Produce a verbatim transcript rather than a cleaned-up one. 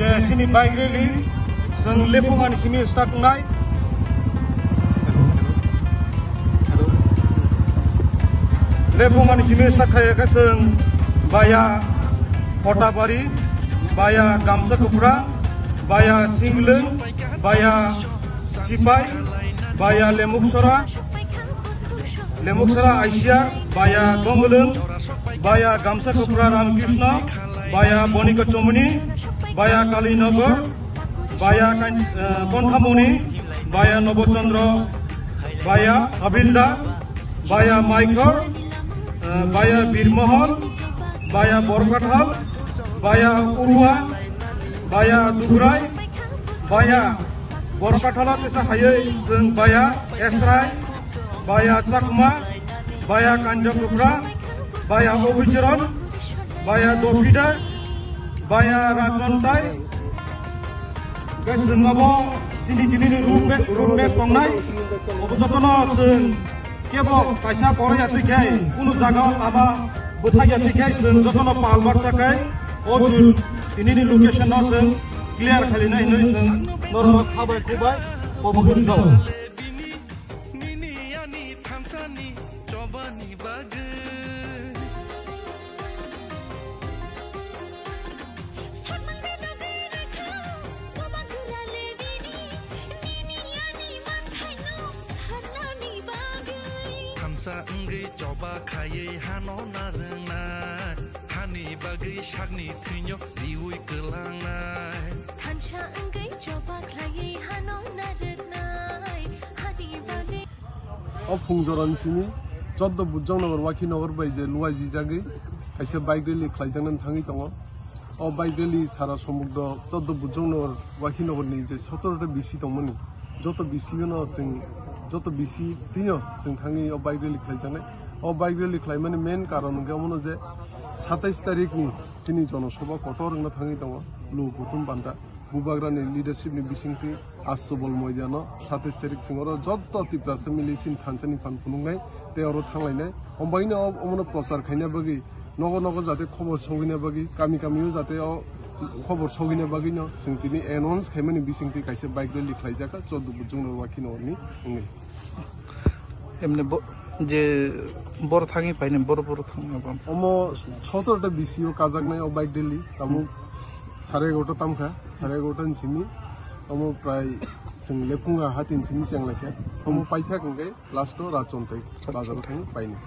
Je sini bike rally, chwng Lephung ani simi start wngnai. Lephung ani simi start khai khe chwng via Kotabari, via Gamsa Kupra, via Singlwng, via Sipai, via Lemuksora, Lemuksora Aisiar, via Dongolwng, via Gamsa Kupra Ramkrishna, via Bonika Chomoni, via Kalinagar, via Kan-, eh, Konthamoni, via Nobochandra, via Abilda, via Maikhor, eh, via Birmohon, via Borkathal, via Urwa, via Dugrai, via Borkathalo tesa hayai chwng via Esrai, via Chakma, via Kanjakopra, via Obicharan, via Dopidar, via Rajontai. Guys, chwng abo chini tini ni road map, road map tongnai. Obo jotono chwng kebo kaisa koroi atwi khe, kunu jaga o lama bwthai atwi khe, chwng jotono pal baksa khe, o chwng tini ni location no chwng clear khali nai hinwi chwng norok khabai khubai kobogwi rwjao. Nini ani thansani chobani bagwi. Thansa wngwi choba khaiwi hano narwngnai, hani bagwi sakni thwino riui kwlangnai. Thansa wngwi choba khlaiwi hano narwknai, hani bagwi. O phung jorani simi choddo Bujong Nagar, Wakhi Nagar bai je luai jijagwi kaisa bike rally khlaijaknani thangwi tongo. O bike rally sara somudro choddo Bujong Nagar, Wakhi Nagar ni je sotoro ta B C tongmani, joto B C no chwng, joto B C twiyo chwng thangwi o bike rally khlaijaknai. O bike rally khlaimani main karon hwnkhe omono je satais tarikh ni chini jonosabha kotor wngna thangwi tongo, luku kuthum panta. Bubagrani leadership ni bisingtwi Asubol Moidano satais tarik sing oro jotto Tiprasa mili sin thansa ni phan phunuknai tei oro thanglainai. Ombaino omono prochar khaina bagwi nogo nogo jate khobor sogwina bagwi, kami kami o jate o khobor sogwina bagwi no chwng tini announce khaimani bisingtwi kaisa bike rally khlaijak kha choddo Bujong Nagar Wakhi Nagar ni wngwi. Emne bo-, je bor thangwi paine bor bor thang abang. Omo sotoro ta B C o kajaknai o bike rally, tabuk sare egarota tamkha, sare egarota ni simi, omo prai chwng Lephunga hatin simi chenglaikha, omo paithak hwnkhe last o Rajontai bazar o thangwi painai.